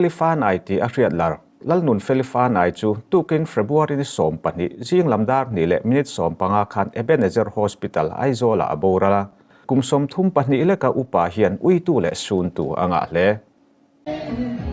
Felifanai tih a hriat lar. Lalnun Felifanai chu tukin February ni 12 zing lam dar hnih leh minute 15 khan Ebenezer Hospital, Aizawlah a boral a. Kum 32 leka upa hian uitu leh suntu a ngah hle.